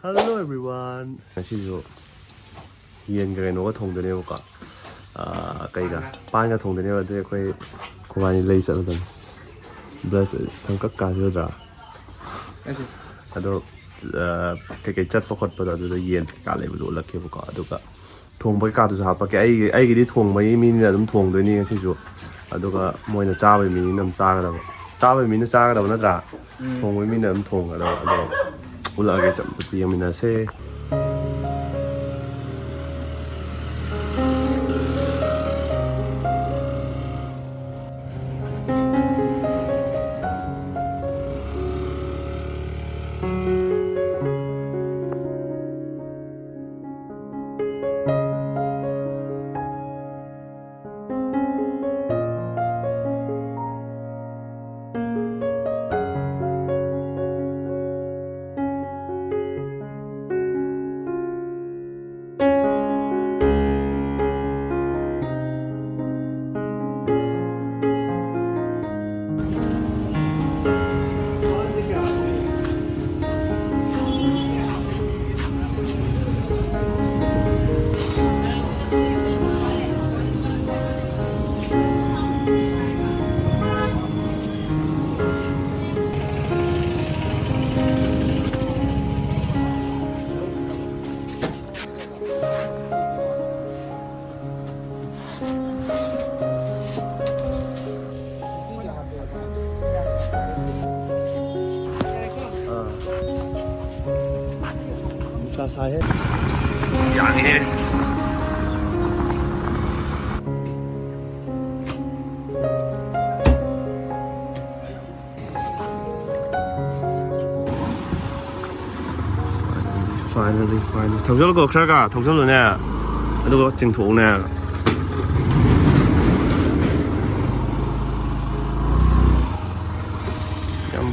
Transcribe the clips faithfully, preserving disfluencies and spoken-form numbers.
Hello everyone. ꯉꯁꯤꯁꯨ ꯌꯦꯟꯒ ꯀꯩꯅꯣꯒ ꯊꯣꯡꯗꯣꯏꯅꯦꯕꯀꯣ꯫ ꯑꯥ, ꯀꯩꯒ? ꯄꯥꯟꯒ ꯊꯣꯡꯗꯣꯏꯅꯦꯕ꯫ ꯑꯗꯨꯗꯤ ꯑꯩꯈꯣꯏ ꯈꯨꯕꯥꯅꯤ ꯂꯩ ꯆꯠꯂꯗꯕꯅꯤ꯫ ꯕ꯭ꯔꯁ ꯁꯝꯀꯛ ꯀꯥꯁꯤꯗ꯭ꯔꯥ? ꯑꯗꯣ, ꯑꯥ, ꯀꯩꯀꯩ ꯆꯠꯄ ꯈꯣꯠꯄꯗꯣ ꯑꯗꯨꯗ ꯌꯦꯟ ꯀꯩꯀꯥ ꯂꯩꯕꯗꯣ ꯎꯠꯂꯛꯀꯦꯕꯀꯣ꯫ ꯑꯗꯨꯒ ꯊꯣꯡꯕ ꯀꯩꯀꯥꯗꯨꯁꯨ ꯍꯥꯞꯄꯛꯀꯦ꯫ ꯑꯩꯒꯤ, ꯑꯩꯒꯤꯗꯤ ꯊꯣꯡꯕꯒꯤ ꯃꯤꯅꯤꯅ ꯑꯗꯨꯝ ꯊꯣꯡꯗꯣꯏꯅꯤ ꯉꯁꯤꯁꯨ꯫ ꯑꯗꯨꯒ ꯃꯣꯏꯅ ꯆꯥꯕꯒꯤ ꯃꯤꯅꯤꯅ ꯑꯗꯨꯝ ꯆꯥꯒꯗꯕ꯫ ꯆꯥꯕꯒꯤ ꯃꯤꯅ ꯆꯥꯒꯗꯕ ꯅꯠꯇ꯭ꯔꯥ? ꯎꯝ꯫ ꯊꯣꯡꯕꯒꯤ ꯃꯤꯅ ꯑꯗꯨꯝ ꯊꯣꯡꯒꯗꯕ꯫ ꯑꯗꯣ ꯎꯠꯂꯛꯑꯒꯦ, ꯆꯝꯐꯨꯠꯇ ꯌꯦꯡꯃꯤꯟꯅꯁꯦ꯫ ꯅꯨꯡꯁꯥ ꯁꯥꯏꯍꯦ꯫ ꯌꯥꯅꯤꯍꯦ꯫ Finally, finally. ꯊꯧꯖꯜꯂꯨꯀꯣ, ꯈꯔꯒ ꯊꯧꯖꯜꯂꯨꯅꯦ꯫ ꯑꯗꯨꯒ ꯆꯤꯡꯊꯣꯛꯎꯅꯦ꯫ ꯌꯥꯝ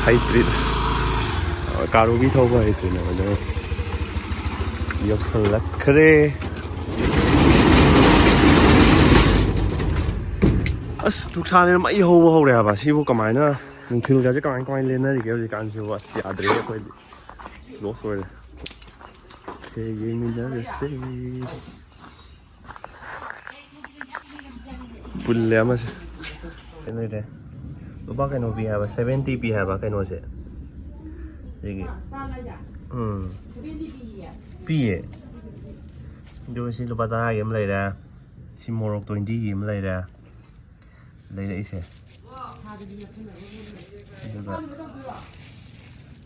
ꯍꯩꯇ꯭ꯔꯤꯗ꯫ ꯀꯥꯔꯨꯕꯤ ꯊꯧꯕ ꯍꯩꯇ꯭ꯔꯤꯅꯦ, ꯑꯗꯨ ꯌꯧꯁꯜꯂꯛꯈ꯭ꯔꯦ꯫ ꯑꯁ, ꯅꯨꯡꯁꯥꯅꯦ ꯃꯩ ꯍꯧꯕ ꯍꯧꯔꯦ ꯍꯥꯏꯕ꯫ ꯁꯤꯕꯨ ꯀꯃꯥꯏꯅ, ꯅꯨꯡꯊꯤꯜꯒꯁꯦ ꯀꯃꯥꯏ, ꯀꯃꯥꯏꯅ ꯂꯦꯟꯅꯔꯤꯒꯦ ꯍꯧꯖꯤꯛꯀꯥꯟꯁꯤꯕꯨ? ꯑꯁ, ꯌꯥꯗ꯭ꯔꯦ ꯑꯩꯈꯣꯏꯗꯤ꯫ ꯂꯣꯁ ꯑꯣꯏꯔꯦ꯫ ꯍꯦ, ꯌꯦꯡꯃꯤꯟꯅꯔꯁꯦ꯫ ꯄꯨꯜꯂꯦ ꯑꯃꯁꯦ꯫ ꯀꯩꯅꯣ ꯂꯩꯔꯦ꯫ ꯂꯨꯄꯥ ꯀꯩꯅꯣ ꯄꯤ ꯍꯥꯏꯕ, ꯁꯚꯦꯟꯇꯤ ꯄꯤ ꯍꯥꯏꯕ ꯀꯩꯅꯣꯁꯦ꯫ ꯁꯤꯒꯤ꯫ ꯎꯝ꯫ ꯄꯤꯌꯦ꯫ ꯑꯗꯨꯒ ꯁꯤ ꯂꯨꯄꯥ ꯇꯔꯥꯒꯤ ꯑꯃ ꯂꯩꯔꯦ꯫ ꯁꯤ ꯃꯣꯔꯣꯛ ꯇ꯭ꯋꯦꯟꯇꯤꯒꯤ ꯑꯃ ꯂꯩꯔꯦ꯫ ꯂꯩꯔꯛꯏꯁꯦ꯫ ꯑꯗꯨꯒ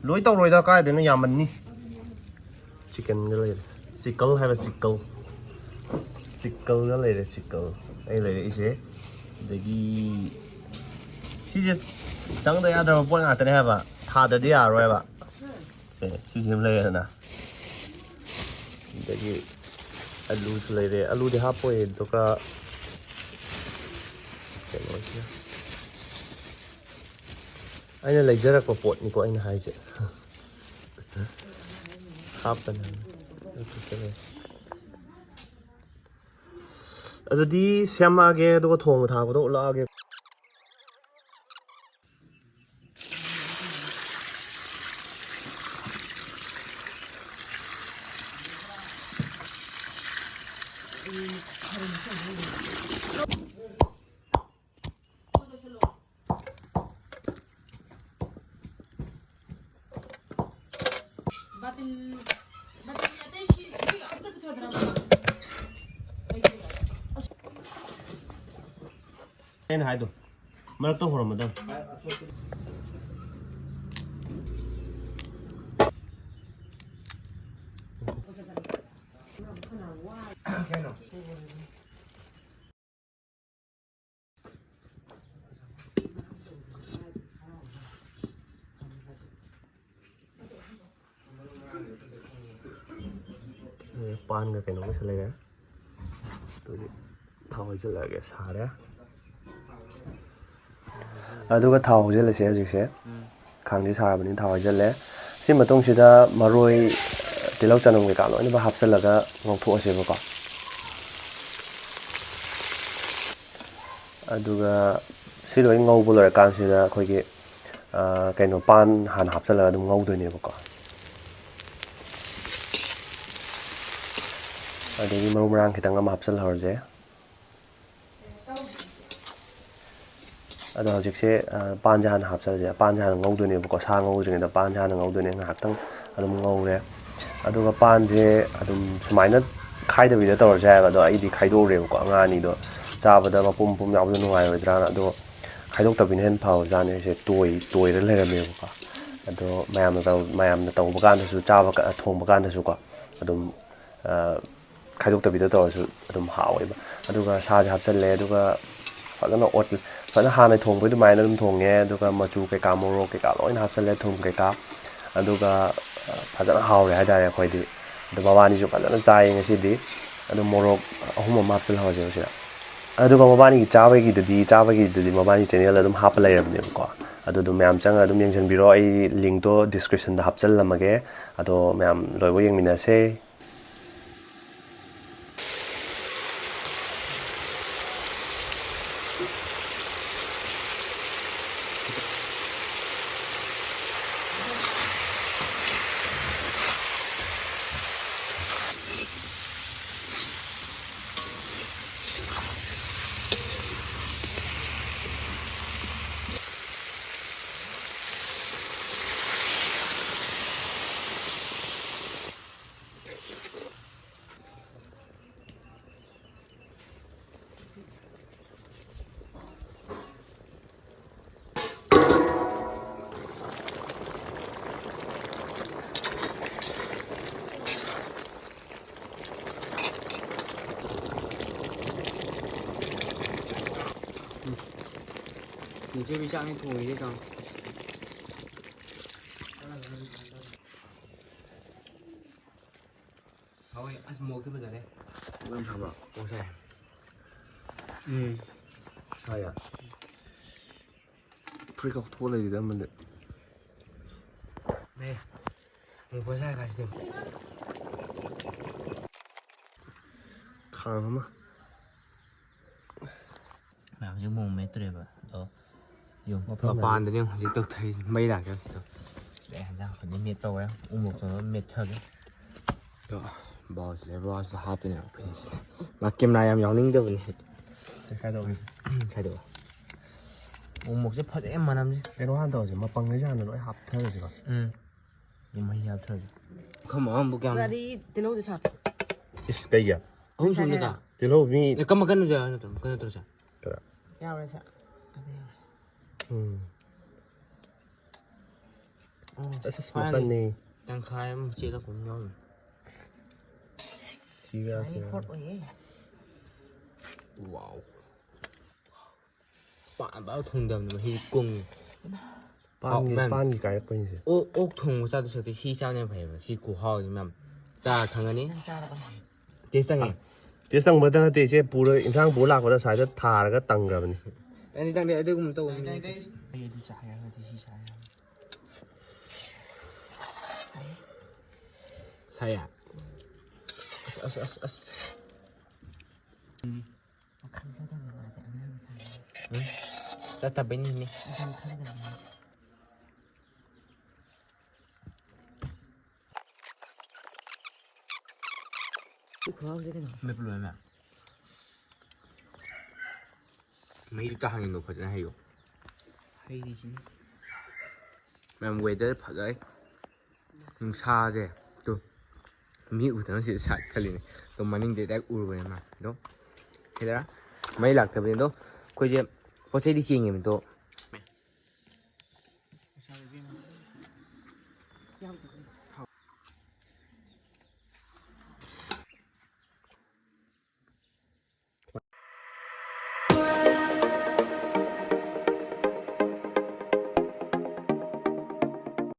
ꯂꯣꯏ ꯇꯧꯔꯣꯏꯗ, ꯀꯥꯏꯗꯩꯅꯣ, ꯌꯥꯝꯃꯟꯅꯤ꯫ ꯆꯤꯛꯀꯟꯒ ꯂꯩꯔꯦ꯫ ꯆꯤꯛꯀꯜ ꯍꯥꯏꯕ, ꯆꯤꯛꯀꯜ꯫ ꯆꯤꯛꯀꯜꯒ ꯂꯩꯔꯦ, ꯆꯤꯛꯀꯜ꯫ ꯑꯩ ꯂꯩꯔꯛꯏꯁꯦ꯫ ꯑꯗꯒꯤ ꯁꯤꯁꯦ ꯆꯪꯗ ꯌꯥꯗ꯭ꯔꯕ ꯄꯣꯠ ꯉꯥꯛꯇꯅꯦ ꯍꯥꯏꯕ, ꯊꯥꯗ꯭ꯔꯗꯤ ꯌꯥꯔꯔꯣꯏꯕ꯫ ꯁꯦ, ꯁꯤꯁꯤꯃ ꯂꯩꯔꯦꯗꯅ꯫ ꯑꯗꯒꯤ ꯑꯂꯨꯁꯨ ꯂꯩꯔꯦ꯫ ꯑꯂꯨꯗꯤ ꯍꯥꯞꯄꯣꯏ, ꯑꯗꯨꯒ ꯀꯩꯅꯣꯁꯦ, ꯑꯩꯅ ꯂꯩꯖꯔꯛꯄ ꯄꯣꯠꯅꯤꯀꯣ ꯑꯩꯅ ꯍꯥꯏꯁꯦ꯫ ꯍꯥꯞꯄꯅꯦ꯫ ꯑꯗꯨꯗꯤ ꯁꯦꯝꯃꯛꯑꯒꯦ, ꯑꯗꯨꯒ ꯊꯣꯡꯕ ꯊꯥꯛꯄꯗꯣ ꯎꯠꯂꯛꯑꯒꯦ꯫ ꯑꯩꯅ ꯍꯥꯏꯗꯣ ꯃꯔꯛꯇ ꯍꯧꯔꯝꯃꯗꯝ꯫ ꯄꯥꯟꯒ ꯀꯩꯅꯣꯒꯁꯨ ꯂꯩꯔꯦ꯫ ꯑꯗꯨꯗꯤ ꯊꯥꯎ ꯍꯩꯖꯤꯜꯂꯛꯑꯒꯦ꯫ ꯁꯥꯔꯦ꯫ ꯑꯗꯨꯒ ꯊꯥꯎ ꯍꯩꯖꯤꯜꯂꯁꯦ ꯍꯧꯖꯤꯛꯁꯦ꯫ ꯎꯝ꯫ ꯈꯥꯡꯗꯤ ꯁꯥꯔꯕꯅꯤꯅ ꯊꯥꯎ ꯍꯩꯖꯤꯜꯂꯦ꯫ ꯁꯤ ꯃꯇꯨꯡꯁꯤꯗ ꯃꯔꯣꯏ, ꯇꯤꯜꯍꯧ ꯆꯅꯝ ꯀꯩꯀꯥ ꯂꯣꯏꯅꯃꯛ ꯍꯥꯞꯆꯤꯜꯂꯒ ꯉꯧꯊꯣꯛꯑꯁꯦꯕꯀꯣ꯫ ꯑꯗꯨꯒ ꯁꯤ ꯂꯣꯏ ꯉꯧꯕ ꯂꯣꯏꯔꯀꯥꯟꯁꯤꯗ ꯑꯩꯈꯣꯏꯒꯤ, ꯑ, ꯀꯩꯅꯣ, ꯄꯥꯟ ꯍꯥꯟꯅ ꯍꯥꯞꯆꯤꯜꯂꯒ ꯑꯗꯨꯝ ꯉꯧꯗꯣꯏꯅꯦꯕꯀꯣ꯫ ꯑꯗꯒꯤ ꯃꯔꯨ ꯃꯔꯥꯡ ꯈꯤꯇꯪ ꯑꯃ ꯍꯥꯞꯆꯤꯜꯍꯧꯔꯁꯦ꯫ ꯑꯗꯣ ꯍꯧꯖꯤꯛꯁꯦ, ꯑ, ꯄꯥꯟꯁꯦ ꯍꯥꯟꯅ ꯍꯥꯞꯆꯤꯜꯂꯁꯦ꯫ ꯄꯥꯟꯁꯦ ꯍꯥꯟꯅ ꯉꯧꯗꯣꯏꯅꯦꯕꯀꯣ꯫ ꯁꯥ ꯉꯧꯗ꯭ꯔꯤꯉꯩꯗ ꯄꯥꯟꯁꯦ ꯍꯥꯟꯅ ꯉꯧꯗꯣꯏꯅꯦ꯫ ꯉꯥꯏꯍꯥꯛꯇꯪ ꯑꯗꯨꯝ ꯉꯧꯔꯦ꯫ ꯑꯗꯨꯒ ꯄꯥꯟꯁꯦ ꯑꯗꯨꯝ ꯁꯨꯃꯥꯏꯅ ꯈꯥꯏꯗꯕꯤꯗ ꯇꯧꯔꯁꯨ ꯌꯥꯏꯑꯕ꯫ ꯑꯗꯣ ꯑꯩꯗꯤ ꯈꯥꯏꯗꯣꯛꯎꯔꯦꯕꯀꯣ꯫ ꯉꯥ ꯑꯅꯤꯗꯣ ꯆꯥꯕꯗ ꯃꯄꯨꯝ ꯃꯄꯨꯝ ꯌꯥꯎꯕꯗꯣ ꯅꯨꯡꯉꯥꯏꯔꯣꯏꯗ꯭ꯔꯥꯅ꯫ ꯑꯗꯣ ꯈꯥꯏꯗꯣꯛꯇꯕꯤꯅ ꯍꯦꯟꯅ ꯐꯕꯖꯥꯠꯅꯤ꯫ ꯑꯩꯁꯦ ꯇꯣꯏ-, ꯇꯣꯏꯔ ꯂꯩꯔꯝꯃꯦꯕꯀꯣ꯫ ꯑꯗꯣ ꯃꯌꯥꯝꯅ ꯇꯧ-, ꯃꯌꯥꯝꯅ ꯇꯧꯕ ꯀꯥꯟꯗꯁꯨ, ꯆꯥꯕ ꯀ-, ꯊꯣꯡꯕ ꯀꯥꯟꯗꯁꯨꯀꯣ, ꯑꯗꯨꯝ, ꯑ, ꯈꯥꯏꯗꯣꯛꯇꯕꯤꯗ ꯇꯧꯔꯁꯨ ꯑꯗꯨꯝ ꯍꯥꯎꯋꯦꯕ꯫ ꯑꯗꯨꯒ ꯁꯥꯁꯦ ꯍꯥꯞꯆꯜꯂꯦ, ꯑꯗꯨꯒ ꯐꯖꯅ ꯑꯣꯠ-, ꯐꯖꯅ ꯍꯥꯟꯅ ꯊꯣꯡꯕ ꯑꯗꯨꯃꯥꯏꯅ ꯑꯗꯨꯝ ꯊꯣꯡꯉꯦ꯫ ꯑꯗꯨꯒ ꯃꯆꯨ ꯀꯩꯀꯥ, ꯃꯣꯔꯣꯛ ꯀꯩꯀꯥ ꯂꯣꯏꯅ ꯍꯥꯞꯆꯜꯂꯦ, ꯊꯨꯝ ꯀꯩꯀꯥ꯫ ꯑꯗꯨꯒ, ꯑ, ꯐꯖꯅ ꯍꯥꯎꯔꯦ ꯍꯥꯏꯇꯥꯔꯦ ꯑꯩꯈꯣꯏꯗꯤ꯫ ꯑꯗꯣ ꯃꯕꯥꯅꯤꯁꯨ ꯐꯖꯅ ꯆꯥꯏꯌꯦ ꯉꯁꯤꯗꯤ꯫ ꯑꯗꯣ ꯃꯣꯔꯣꯛ ꯑꯍꯨꯝ ꯑꯃ ꯍꯥꯞꯆꯜꯍꯧꯔꯁꯦꯕ ꯁꯤꯗ꯫ ꯑꯗꯨꯒ ꯃꯕꯥꯅꯤꯒꯤ ꯆꯥꯕꯒꯤꯗꯨꯗꯤ, ꯆꯥꯕꯒꯤꯗꯨꯗꯤ ꯃꯕꯥꯅꯤ ꯆꯦꯅꯦꯜꯗ ꯑꯗꯨꯝ ꯍꯥꯞꯄ ꯂꯩꯔꯕꯅꯦꯕꯀꯣ꯫ ꯑꯗꯨꯗꯣ ꯃꯌꯥꯝ ꯆꯪꯉꯒ ꯑꯗꯨꯝ ꯌꯦꯡꯁꯤꯟꯕꯤꯔꯣ꯫ ꯑꯩ ꯂꯤꯡꯛꯇꯣ ꯗꯤꯁꯀ꯭ꯔꯤꯞꯁꯟꯗ ꯍꯥꯞꯆꯜꯂꯝꯃꯒꯦ꯫ ꯑꯗꯣ ꯃꯌꯥꯝ ꯂꯣꯏꯕ ꯌꯦꯡꯃꯤꯟꯅꯁꯦ꯫ ꯅꯤꯡꯊꯤꯕꯤ ꯆꯥꯛꯅꯤ ꯊꯣꯡꯉꯤꯁꯦ ꯇꯥꯃꯣ꯫ ꯍꯥꯎꯋꯦ꯫ ꯑꯁ, ꯃꯣꯔꯣꯛꯇꯤ ꯐꯖꯔꯦ꯫ ꯌꯥꯝ ꯁꯥꯕ꯭ꯔꯣ? ꯃꯣꯔꯣꯛ ꯁꯥꯏ꯫ ꯎꯝ꯫ ꯁꯥꯏꯌꯦ꯫ ꯐꯨꯔꯤꯠ ꯀꯥꯎꯊꯣꯛꯑ ꯂꯩꯔꯤꯗ ꯑꯃꯗꯤ꯫ ꯂꯩ꯫ ꯃꯣꯔꯣꯛ ꯁꯥꯏ ꯀꯥꯏꯁꯤꯗꯤ꯫ ꯈꯥꯡ ꯑꯃ꯫ ꯃꯌꯥꯝꯁꯦ ꯃꯣꯔꯣꯛ ꯃꯦꯠꯇ꯭ꯔꯦꯕ꯫ ꯑꯗꯣ ꯌꯦꯡꯉꯨ, ꯃꯐꯝ ꯃꯄꯥꯟꯗꯅꯦ ꯌꯦꯡꯉꯨ ꯍꯧꯖꯤꯛ ꯇꯧꯊꯔꯤꯁꯦ꯫ ꯃꯩ ꯂꯥꯛꯀꯦ ꯍꯧꯖꯤꯛ꯫ ꯑꯦ, ꯍꯦꯟꯖꯥꯡ ꯈꯨꯗꯤꯡ ꯃꯦꯠ ꯇꯧꯔꯦ꯫ ꯎ ꯃꯣꯔꯣꯛꯇꯣ ꯃꯦꯠꯊꯒꯦ꯫ ꯑꯗꯣ ꯕꯥꯎꯁꯤꯗ ꯕꯥꯎꯁꯤꯗ ꯍꯥꯞꯇꯣꯏꯅꯦꯕ ꯑꯩꯈꯣꯏꯁꯦ꯫ ꯃꯥ ꯀꯦꯃꯦꯔꯥ ꯌꯥꯝ ꯌꯥꯎꯅꯤꯡꯗꯕꯅꯦ꯫ ꯀꯩꯗꯧꯒꯦ? ꯈꯥꯏꯗꯣꯛꯑꯣ꯫ ꯎꯃꯣꯛꯁꯦ ꯐꯖꯅ ꯃꯅꯝꯁꯦ꯫ ꯀꯩꯅꯣ ꯍꯥꯟꯅ ꯇꯧꯔꯁꯦ, ꯃꯄꯪꯉꯩꯁꯦ ꯍꯥꯟꯅ ꯂꯣꯏ ꯍꯥꯞꯊꯔꯁꯤꯀꯣ꯫ ꯎꯝ꯫ ꯃꯍꯤ ꯍꯥꯞꯊꯔꯁꯦ꯫ ꯈꯝ ꯑꯃꯕꯨ ꯀꯌꯥꯝ ꯉꯥꯔꯤ ꯇꯤꯜꯍꯧꯗꯤ ꯁꯥ ꯏꯁ, ꯀꯩꯒꯤ? ꯑꯍꯨꯝ ꯁꯨꯕꯗ꯫ ꯇꯤꯜꯍꯧ ꯃꯤ ꯑꯦ ꯀꯝꯕ ꯀꯩꯅꯣ ꯇꯧꯔ ꯅꯠꯇ꯭ꯔꯣ? ꯀꯩꯅꯣ ꯇꯧꯔꯁꯦ꯫ ꯈꯔ꯫ ꯌꯥꯎꯔꯦ ꯁꯥ꯫ ꯑꯗ ꯌꯥꯎꯔꯦ꯫ ꯎꯝ꯫ ꯑꯣ, ꯑꯁ, ꯑꯁ, ꯐꯥꯔꯦ꯫ ꯃꯈꯜꯅꯤ꯫ ꯇꯪꯈꯥꯏ ꯑꯃ ꯆꯦꯜꯂꯛꯄ ꯑꯃ ꯌꯥꯎꯔꯤ꯫ ꯊꯤꯕ ꯌꯥ, ꯉꯥꯔꯤ ꯊꯤꯕ ꯌꯥ꯫ ꯍꯣꯠ ꯑꯣꯏꯌꯦ꯫ ꯋꯥꯎ꯫ ꯄꯥꯟꯕ ꯊꯣꯡꯗꯕꯅꯤ ꯃꯍꯤ ꯀꯨꯡꯉꯤ꯫ ꯄꯥꯟꯒꯤ, ꯍꯥꯎ, ꯃꯌꯥꯝ꯫ ꯄꯥꯟꯒꯤ ꯀꯥꯏꯔꯛꯄꯅꯤꯁꯦ꯫ ꯑꯣꯛ ꯑꯣꯛ ꯊꯣꯡꯕ ꯆꯥꯗꯣꯏ ꯁꯔꯨꯛꯇꯤ ꯁꯤ ꯆꯥꯕꯅ ꯐꯩꯌꯦꯕ꯫ ꯁꯤ ꯈꯨꯍꯥꯎꯗꯤ ꯃꯌꯥꯝ ꯆꯥꯔ ꯈꯪꯒꯅꯤ꯫ ꯅꯪ ꯆꯥꯔꯕ? ꯇꯦꯁ ꯇꯪꯉꯦ꯫ ꯇꯦꯁ ꯇꯪꯕꯗ ꯅꯠꯇꯦ, ꯏꯆꯦ ꯄꯨꯔ, ꯏꯟꯁꯥꯡ ꯄꯨꯔ ꯂꯥꯛꯄꯗ ꯁ꯭ꯋꯥꯏꯗ ꯊꯥꯔꯒ ꯇꯪꯈ꯭ꯔꯕꯅꯤ꯫ ꯑꯩꯗꯤ ꯇꯪꯗꯦ ꯑꯗꯨꯒꯨꯝꯕ ꯇꯧꯕꯅꯤ꯫ ꯑꯩ ꯑꯗꯨ ꯆꯥ ꯌꯥꯔꯗꯤ ꯁꯤ ꯆꯥ ꯌꯥꯔ꯫ ꯁꯥꯏꯌꯥ꯫ ꯑꯁ ꯑꯁ ꯑꯁ ꯑꯁ꯫ ꯋꯥꯈꯜ ꯆꯠꯇꯕ ꯃꯥꯗꯤ ꯑꯉꯥꯡ ꯃꯆꯥꯅꯤ꯫ ꯎꯝ? ꯆꯠꯇꯕꯩꯅꯤꯅꯦ꯫ ꯑꯗꯨꯝ ꯈꯪꯗꯕꯅꯤ ꯃꯥꯁꯦ꯫ ꯁꯤ ꯈꯨꯍꯥꯎꯁꯦ ꯀꯩꯅꯣ? ꯃꯦꯠꯄ ꯂꯣꯏꯔꯦ ꯃꯌꯥꯝ꯫ ꯃꯩꯗꯤ ꯇꯥꯍꯟꯒꯅꯨ, ꯐꯖꯅ ꯍꯩꯌꯣ꯫ ꯍꯩꯔꯤꯁꯤꯅꯤ꯫ ꯃꯌꯥꯝ ꯋꯦꯗꯔ ꯐꯖꯩ꯫ ꯅꯨꯡꯁꯥꯁꯦ ꯇꯨ ꯃꯤ ꯎꯗꯅ ꯁꯤꯗ ꯁꯥꯠ ꯈꯜꯂꯤꯅꯦ꯫ ꯑꯗꯣ ꯃꯅꯤꯡꯗꯤ ꯗꯥꯏꯔꯦꯛ ꯎꯔꯨꯕꯅꯦ ꯃꯥ꯫ ꯑꯗꯣ ꯁꯤꯗ ꯃꯩ ꯂꯥꯛꯇꯕꯅꯤ꯫ ꯑꯗꯣ ꯑꯩꯈꯣꯏꯁꯦ ꯄꯣꯠ ꯆꯩꯗꯤ ꯆꯦꯟꯒꯤꯕꯅꯤ꯫ ꯑꯗꯣ